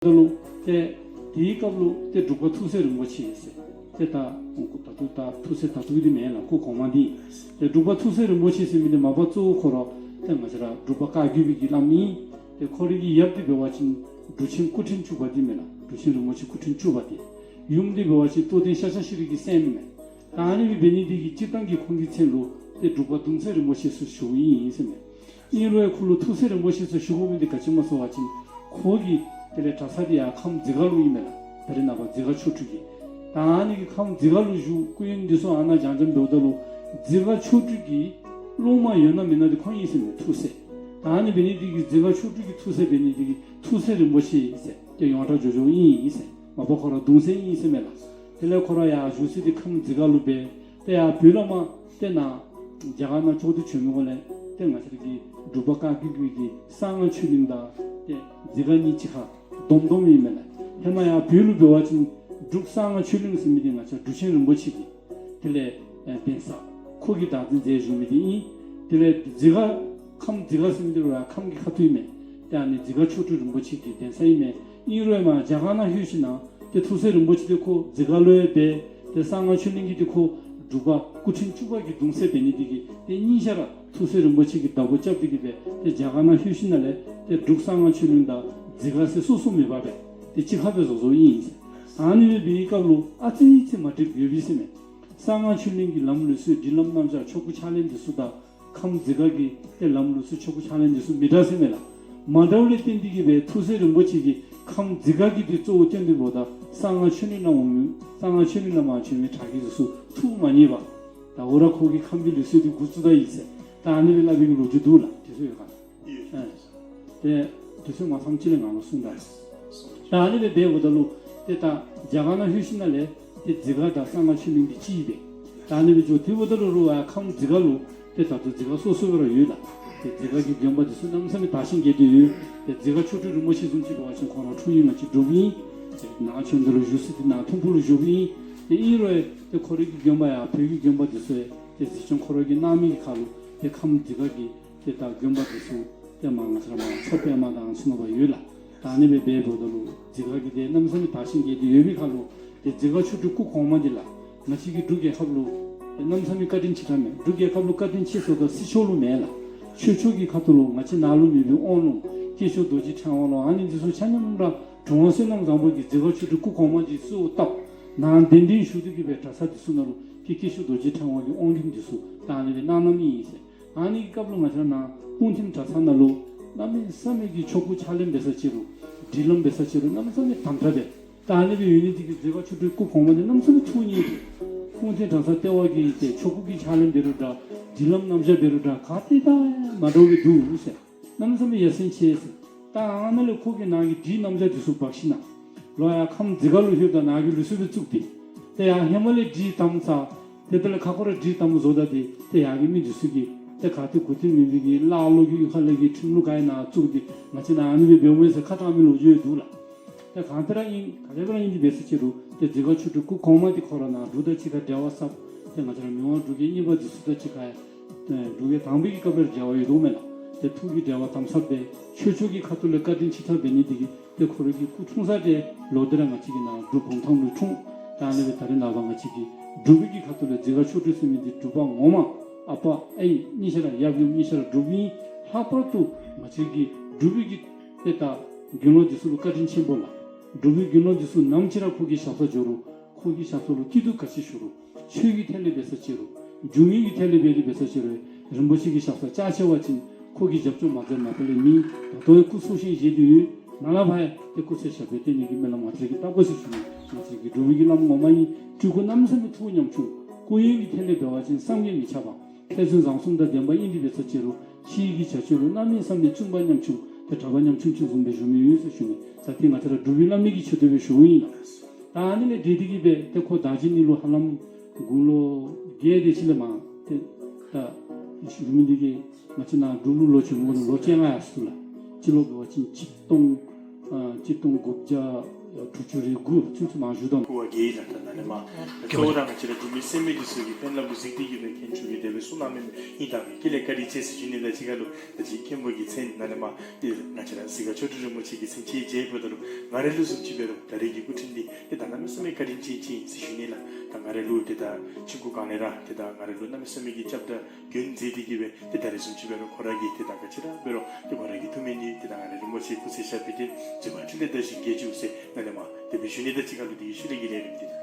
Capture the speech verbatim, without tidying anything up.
ད་ལོ་ཏེ་དེའི་སྐབས་ལུ་ཏེ་འབྲུག་པ་ཐུགས་སྲས་རིན་པོ་ཆེ་ཟེར་ཏེ་ད་ད་ཐུགས་སྲས་ད་ཐུགས་ཀྱི་མེད་ལ་སྐུ་གོང་མ་འདི་ཏེ་འབྲུག་པ་ཐུགས་སྲས་རིན་པོ་ཆེ་ཟེར་མི་འདི་མ་པ་གཙོ་བོ་ཁོ་ར་ཏེ་ང་བཅས་ར་འབྲུག་པ་བཀའ་བརྒྱུད་པའི་གི་བླམ་ཨིན། ཏེ་ཁོ་རའི་གི་ཡབ་འདི་འབད་བ་ཅིན་འབྲུག་ཆེན་སྐུ་ཕྲེང་བཅུ་པ་འདི་མེན་ན། འབྲུག་ཆེན་རིན་པོ་ཆེ་སྐུ་ཕྲེང་བཅུ་པ་འདི། ཡུམ་འདི་འབད་བ་ཅིན་རྟོགས་ལྡན་ཤཱཀྱ་ཤྲཱི་གི་སྲས་མེན་ན། ད་ཨ་ནི་སྦེ་འབད་ནི་འདི་གིས་སྤྱིར་བཏང་གི་ཁོང་གི་མཚན་ལུ་ཏེ་འབྲུག་པ་གདུང་སྲས་རིན་པོ་ཆེ་ཟེར་ཞུཝ་ཨིན་ཟེར་མས། ཨིན་རུང་ཁོ་ལུ་ཐུགས་སྲས་རིན་པོ་ཆེ་ཟེར་ཞུ་དགོ་མི་འདི་ག་ཅི་སྨོ་ཟེར་བ་ཅིན་ཁོ་གིས་དེ་ལས་གྲྭ་ས་འདི་ཡང་ཁམས་འཛི་སྒར་ལུ་ཨིན་མས་ལགས། ད་རེས་ནངས་པ་འཛི་སྒར་ཆོ་འཕྲུལ་གྱི། ད་ཨ་ནི་གི་ཁམས་འཛི་སྒར་ལུ་བཞུགས། སྐུ་ཡོན་འདི་ཚུ་ཨ་ནཱ་སྦྱང་སྦྱངམ་འབདཝ་ད་ལུ་འཛི་སྒར་ཆོ་འཕྲུལ་གྱི་སློབ་མ་ཡོད་ན་མེད་ན་འདི་ཁོ་ཨིན་ཟེར་མས། ཐུགས་སྲས། ད་ཨ་ནི་འབད་ནི་འདི་གིས་འཛི་སྒར་ཆོ་འཕྲུལ་གྱི་ཐུགས་སྲས་འབད་ནི་འདི་གིས་ཐུགས་སྲས་རིན་པོ་ཆེ་ཨིན་ཟེར་ཏེ་ཡོངས་གྲགས་འགྱོ་འགྱོཝ་ཨིན་ཟེར་མས་ལགས། མ་པ་ཁོ་ར་གདུང་སྲས་ཨིན་ཟེར་མས་ལགས། དེ་ལས་ཁོ་ར་ཡང་བཞུགས་ས་འདི་ཁམས་འཛི་སྒར་ལུ་འབད། ཏེ་ཡང་བོད་ལས་མར་ཏེ་ནཱ་རྒྱ་གར་ནང་ཕྱོགས་བསྡུ་བྱོན་མི་གོང་ལས་ཏེ་ང་བཅས་ར་གི་འབྲུག་པ་བཀའ་བརྒྱུད་ཀྱི་གསང་སྔགས་ཆོས་གླིང་དང་ཏེ་འཛི་སྒར་གཉིས་གཅིག་ཁར་བསྡོམས་བསྡོམས་ཨིན་མས་ལགས། ཧེ་མ་ཡང་བོད་ལུ་འབད་བ་ཅིན་འབྲུག་གསང་སྔགས་ཆོས་གླིང་ཟེར་མི་འདི་ང་བཅས་འབྲུག་ཆེན་རིན་པོ་ཆེ་གི་དེ་ལས་ཨེ་གདན་ས་ཁོ་གིས་བདག་འཛིན་མཛད་བཞུགས་མི་འདི་ཨིན། དེ་ལས་འཛི་སྒར་ཁམས་འཛི་སྒར་ཟེར་མི་འདི་ར་ཁམས་ཀྱི་ཁ་ཐུག་ཨིན་མས། ཏེ་ཨ་ནི་འཛི་སྒར་ཆོ་འཕྲུལ་རིན་པོ་ཆེ་གི་གདན་ས་ཨིན་མས། ཨིན་རུང་མར་རྒྱ་གར་ནང་ལྷོད་ཞིནམ་ལས་ཏེ་ཐུགས་སྲས་རིན་པོ་ཆེ་འདི་ཁོ་འཛི་སྒར་ལུ་ཡང་འབད། ཏེ་གསང་སྔགས་ཆོས་གླིང་གི་འདི་ཁོ་འབྲུག་པ་སྐུ་ཕྲེང་བཅུ་པ་གི་གདུང་སྲས་འབད་ནི་འདི་གིས་ཏེ་གཉིས་ཆ་ར་ཐུགས་སྲས་རིན་པོ་ཆེ་གི་བདག་པོ་རྐྱབ་སྟེ་གི་སྦེ་ཏེ་རྒྱ་གར་ནང་ལྷོད་ཞིནམ་ལས་ཏེ་འབྲུག་གསང་སྔགས་ཆོས་གླིང་དང་འཛི་སྒར་ཟེར་སོ་སོ་མེད་པར་སྦེ་ཏེ་གཅིག་ཁར་སྦེ་བཟོ་བཟོཝ་ཨིན་ཟེར། ཨ་ནི་སྦེ་འབད་བའི་སྐབས་ལུ་ཨ་ཙི་ཙི་མ་འགྲིགཔ་ཡོད་པས་ཟེར་མས། གསང་སྔགས་ཆོས་གླིང་གི་ལམ་ལུགས་སྲོལ་སྒྲིག་ལམ་རྣམ་གཞག་ཆོ་ག་ཕྱག་ལེན་འདི་ཚུ་དང་ཁམས་འཛི་སྒར་གྱི་ཏེ་ལམ་ལུགས་སྲོལ་ཆོ་ག་ཕྱག་ལེན་འདི་ཚུ་མི་འདྲ་ཟེར་མས་ལགས། མ་འདྲཝ་ལས་བརྟེན་ཏེ་གི་སྦེ་ཐུགས་སྲས་རིན་པོ་ཆེ་གིས་ཁམས་འཛི་སྒར་གྱི་འདི་གཙོ་བོ་བཏོན་ཏེ་འབདཝ་ད་གསང་སྔགས་ཆོས་གླིང་ལུ་འོང་མི་གསང་སྔགས་ཆོས་གླིང་ལུ་མར་བྱོན་མི་དྲག་གི་འདི་ཚུ་ཐུགས་མ་མཉེས་པར་ད་འོ་ར་ཁོ་གིས་ཁམས་པའི་ལུགས་སྲོལ་འདི་འགོ་བཙུགས་ད་ཡི་ཟེར་ད་ཨ་ནི་སྦེ་སླབ་པའི་གི་ལོ་རྒྱུས་འདུག་ལགས། དེ་ཚུ་ཡོད་ག་ལགས། ཨེ། དེ་དུས་ཚོད་མ་ཚང་ཅིག་ལས་ང་ལུ་གསུངས་ད། ད་ཨ་ནི་སྦེ་འབདཝ་ད་ལུ་ཏེ་ད་རྒྱ་གར་ནང་ལྷོད་ཞིནམ་ལས་ཏེ་འཛི་སྒར་དང་གསང་སྔགས་ཆོས་གླིང་འདི་གཅིག་སྦེ། ད་ཨ་ནི་སྦེ་འགྱོ་དེ་འབདཝ་ད་ལུ་རུང་ཨ་ཁམས་འཛི་སྒར་ལུ་ཏེ་ད་ལྟོ་འཛི་སྒར་སོ་སོ་སྦེ་ར་ཡོད་ལགས། ཏེ་འཛི་སྒར་གྱི་དགོན་པ་འདི་ཚུ་གནམ་མེད་ས་མེད་དར་ཞིང་རྒྱས་ཏེ་ཡོད། ཏེ་འཛི་སྒར་ཆོ་འཕྲུལ་རིན་པོ་ཆེ་བཟུམ་ཅིག་འབད་བ་ཅིན་ཁོང་ར་འཁྲུངས་ཡུལ་ང་བཅས་འབྲུག་པ་ཨིན། ཏེ་ནང་ཆོས་འདི་ལུ་བཞུགས་ས་འདི་ནང་ཐིམ་ཕུག་ལུ་བཞུགས་པ་ཨིན། ཏེ་ཨིན་རུང་ཏེ་ཁོ་རའི་གི་དགོན་པ་ཡང་བོད་ཀྱི་དགོན་པ་འདི་ཚུ་ཡང་ཏེ་གཟིགས་སྐྱོང་ཁོ་ར་གིས་གནང་མི་གི་ཁར་ལུ་ཏེ་ཁམས་འཛི་སྒར་གྱི་ཏེ་ད་དགོན་པ་འདི་ཚུ་ཏེ་མར་ང་བཅས་ར་མར་ཕྱག་དཔེ་མ་དང་ཚུ་ནང་པ་ཡོད་ལགས། ད་ཨ་ནི་སྦེ་འབད་འབདཝ་ད་ལུ་འཛི་སྒར་གྱི་ཏེ་གནམ་མེད་ས་མེད་དར་ཞིང་རྒྱས་ཏེ་ཡོད་པའི་ཁར་ལུ་ཏེ་འཛི་སྒར་ཆོ་འཕྲུལ་སྐུ་གོང་མ་འདི་ལགས་ང་བཅས་ཀྱི་འབྲུག་རྒྱལ་ཁབ་ལུ་ཏེ་གནམ་མེད་ས་མེད་བཀའ་དྲིན་ཆེ་དྲགས་མས། འབྲུག་རྒྱལ་ཁབ་ལུ་བཀའ་དྲིན་ཆེ་ཟེརཝ་ད་སྲིད་ཕྱོགས་ལུ་མེན་ལགས། ཆོས་ཕྱོགས་ཀྱི་ཁ་ཐུག་ལུ་ང་བཅས་ནཱ་ལུ་མེད་པའི་དབང་ལུང་སྐྱེས་མཆོག་རྡོ་རྗེ་ཕྲེང་བ་ལོ་ཨ་ནི་འདི་ཚུ་ཆ་མཉམ་ར་གྲུབ་དབང་བསོད་ནམས་བཟང་པོ་གིས་འཛི་སྒར་ཆོ་འཕྲུལ་སྐུ་གོང་མ་འདི་གཙོ་བོ་བཏབ། ནཱ་གདན་འདྲེན་ཞུ་སྟེ་གི་སྦེ་གྲྭ་ས་འདི་ཚུ་ནང་ལུ་ཏེ་སྐྱེས་མཆོག་རྡོ་རྗེ་ཕྲེང་བ་གི་དབང་ལུང་འདི་ཚུ་ད་ཨ་ནི་སྦེ་གནང་གནངམ་ཨིན་ཟེར། ཨ་ནི་གི་སྐབས་ལུ་ང་བཅས་ར་ནཱ་སྤུངས་ཐིམ་གྲྭ་ཚང་ནང་ལུ་གནམ་མེད་ས་མེད་ཀྱི་ཆོ་ག་ཕྱག་ལེན་འབད་ས་ཅིག་རུང་སྒྲིག་ལམ་འབད་ས་ཅིག་རུང་གནམ་མེད་ས་མེད་དམ་དྲགས་འབད། ད་ཨ་ནི་སྦེ་ཡོད་ནི་འདི་གིས་འཛི་སྒར་ཆོ་འཕྲུལ་སྐུ་གོང་མ་འདི་གནམ་མེད་ས་མེད་ཐུགས་མཉེས་ཏེ་སྤུངས་ཐིམ་གྲྭ་ཚང་ལྟེ་བ་གི་ཏེ་ཆོ་ག་གི་ཕྱག་ལེན་འབད་རུང་འདྲ་སྒྲིག་ལམ་རྣམ་གཞག་འབད་རུང་འདྲ་ག་ཏེ་ད་མ་འདྲཝ་སྦེ་འདུག་ཟེར། གནམ་མེད་ས་མེད་ཡ་མཚན་ཆེ་ཟེར། ད་ཨ་ནཱ་ལས་ཁོ་གིས་ནཱ་གི་སྒྲིག་རྣམ་གཞག་འདི་ཚུ་འབག་ཞིནམ་ལས་ལོག་ཡར་ཁམས་འཛི་སྒར་ལུ་ལྷོདཔ་ད་ནཱ་གི་ལུགས་སྲོལ་སྦེ་བཙུགས་ཏེ། ཏེ་ཡར་ཧེ་མ་ལས་སྒྲིག་དམ་ཚར། ཏེ་དེ་ལས་ཁ་ཁོ་ར་སྒྲིག་དམ་བཟོ་ད་ཏེ་ཏེ་ཡར་གྱི་མི་འདི་ཚུ་གིས་ཏེ་ག་ཏེ་གོ་ཐོས་མེད་པའི་གི་ཀླ་ཀློ་གི་གཡུས་ཁ་ལས་ཀྱི་ཁྲིམས་ལུགས་ག་ཡང་ནཱ་བཙུགས་ཏེ་ང་བཅས་ནཱ་ཨ་ནི་སྦེ་འབདཝ་མས་ཟེར་ཁ་གྲགས་མི་ལོ་རྒྱུས་འདུག་ལགས། ཏེ་གང་ལྟར་ཨིན་ག་དེ་སྦེ་ར་ཨིན་ཏེ་འབད་ས་ཅིག་རུང་ཏེ་འཛི་སྒར་ཆོ་འཕྲུལ་སྐུ་གོང་མ་འདི་ཁོ་ར་ནཱ་འབྲུག་དང་གཅིག་ཁར་འབྲེལ་བ་ཟབ། ཏེ་ང་བཅས་ར་མི་དབང་འབྲུག་རྒྱལ་གཉིས་པ་འདི་ཚུ་དང་གཅིག་ཁར་ཡང་ཏེ་འབྲུག་རྒྱལ་དང་པའི་གི་སྐབས་ལས་འབྲེལ་བ་ཡོད་དོ་མས་ལགས། ཏེ་ཐུགས་ཀྱི་འབྲེལ་བ་དམ་ཟབ་འབད། ཆོས་ཕྱོགས་ཀྱི་ཁ་ཐུག་ལས་བཀའ་དྲིན་ཆེ་དྲགས་འབད་ནི་འདི་གིས་ཏེ་ཁོ་རའི་གི་སྐུ་འཁྲུངས་ས་འདི་ལོག་སྟེ་ར་ང་བཅས་ཀྱི་ནཱ་འབྲུག་བུམ་ཐང་ལུ་འཁྲུངས། ད་ཨ་ནི་སྦེ་ད་རེས་ནངས་པ་ང་བཅས་ཀྱི་འབྲུག་པའི་གི་ཁ་ཐུག་ལས་འཛི་སྒར་ཆོ་འཕྲུལ་ཟེར་མི་འདི་འབྲུག་པ་ངོ་མ་ཨ་པ་ཨའི་གཉིས་ཆ་ར་ཡབ་ཡུམ་གཉིས་ཆ་ར་འབྲུག་པ་ཨིན། ལྷག་པར་དུ་ང་བཅས་ཀྱི་འབྲུག་པའི་གི་ཏེ་ད་དགེ་སློང་འདི་ཚུ་ལུ་བཀའ་དྲིན་ཆེན་པོ་ལགས། འབྲུག་པའི་དགེ་སློང་འདི་ཚུ་ནམ་ཅིག་ར་ཁོ་གི་ཞབས་སར་འགྱོ་རུང་ཁོ་གི་ཞབས་ས་ལུ་སྐྱིད་སྡུག་ག་ཅི་ཞུ་རུང་ཆོས་ཀྱི་ཐད་ལས་འབད་ས་ཅིག་རུང་སྒྲུབ་གཉེར་གྱི་ཐད་ལས་འབད་དེ་འབད་ས་ཅིག་རུང་རིན་པོ་ཆེ་གི་ཞབས་སར་བཅར་ཆེ་བ་ཅིན་ཁོ་གིས་རྒྱབ་སྐྱོར་མ་མཛད་ན་ཕར་ལས་མི་ད་ལྟོ་ཡང་སྐུ་འཚོ་ཞིང་གཞེས་ཏེ་ཡོད། ནཱ་ལས་ཕར་ཡང་ཏེ་སྐུ་ཚེ་ཞབས་པད་བརྟན་ནི་གི་སྨོན་ལམ་ང་བཅས་ཀྱིས་བཏབ་དགོ་ཟེར་ཞུ་ནི། ང་བཅས་ཀྱི་འབྲུག་པའི་གི་བླམ་ངོ་མ་ཨིན། སྤྲུལ་སྐུ་གནམ་མེད་ས་མེད་ཐུགས་ཉམ་ཆུང་། སྐུ་ཡོན་གྱི་ཐད་ལས་འབད་བ་ཅིན་བསམ་གྱིས་མི་ཁྱབ་པ། མཁས་བཙུན་བཟང་གསུམ་དང་ལྡན་པ་ཨིན་ཏེ་འབད་ས་ཅིག་རུང་ཕྱི་ཡི་གི་བྱ་སྤྱོད་ལུ་གནམ་མེད་ས་མེད་བཙུན་པ་ཉམ་ཆུང་ཏེ་གྲྭ་པ་ཉམ་ཆུང་ཅིག་བཟུམ་སྦེ་བཞུགས་མི་ཡོད་ཟེར་ཞུ་ནི། ད་ཏེ་ང་བཅས་ར་འབྲུག་པའི་བླ་མའི་གི་ཆེད་དུ་སྦེ་ཞུཝ་ཨིན་ལགས། ད་ཨ་ནི་ལས་འབྲེལ་ཏེ་གི་སྦེ་ཏེ་ཁོ་ད་ཅི་ནི་ལུ་ཧ་ལམ་དགུང་ལོ་བརྒྱད་དེ་ཅིག་ལས་མར་ཏེ་ད་བཞུགས་མི་འདི་གིས་ང་བཅས་ནཱ་འབྲུག་ལུ་ལོག་བྱོན་མི་ལོ་བཅོ་ལྔ་ཡར་སོ་ལགས། སྤྱི་ལོ་འབད་བ་ཅིན་ཆིག་སྟོང་ཨ་ཆིག་སྟོང་དགུ་བརྒྱ་ དྲུག་ཅུ་རེ་དགུ་ཚུན་ཚོད་མང་ཞུ་དང་། སྐུ་བ་དགེ་ལ་དང་ན་ལེ་མ། གཙོ་བོ་རང་ང་ཅི་ར་འབྲུག་མི་སེར་མི་འདི་ཚོ་གི་ཕན་ལ་མུ་ཟིག་ཏི་གི་བའི་མཁན་ཆུ་གི་དེ་བའི་སུ་ན་མེ་མེ་ཡིན་དང་མེ་ཀི་ལེ་ཀ་རི་ཅེས་སི་ཞུ་ནི་ད་ཅི་ག་ལུ་ད་ཅི་མཁན་པོ་གི་མཚན་ན་ལེ་མ། ཏེ་ང་ཅི་ར་སི་ག་ཆོ་འབྲུག་རི་མོ་ཆེ་གི་མཚན་ཆེ་རྗེ་བོ་ད་རུ་ང་རེ་ལུ་སུམ་ཅི་བེ་རུ་ད་རེ་གི་སྐུ་ཕྲེང་འདི་ཏེ་ད་ན་མེ་སུ་མེ་ཀ་རི་ཅི་ཅི་སི་ཞུ་ནི་ལ་ད་ང་རེ་ལུ་ཏེ་ད་ཆུ་ཀུ་གང་ལེ་ར་ཏེ་ད་ང་རེ་ལུ་ན་མེ་སུ་མེ་གི་ཅབ་ད་རྒྱུན་མཛད་དེ་གི་བས་ཏེ་ད་རེ་སུམ་ཅུ་བེ་རུ་ཁོ་ར་གི་ཏེ་ད་ག་ཅི་ར་བེ་རུ་ཏེ་ཁོ་ར་གི་ཐུ་མེ་ནི་ཏེ་ད་ང་རེ་རི་མོ་ཆེ་སྐུ་ཚེ་ཞབས་པི་ཏེ་ཛི་བ་ཁྲི་ལེ་ད་ཞིང་གེ་ཅུ་སེ་ན་ལེ་མ་ཏེ་བེ་ཞུ་ནི་ད་ཅི་ག་ལུ་ཏེ་གི་ཤུ་ལེ་གི་ལེ་རིམ་ཏེ་ད།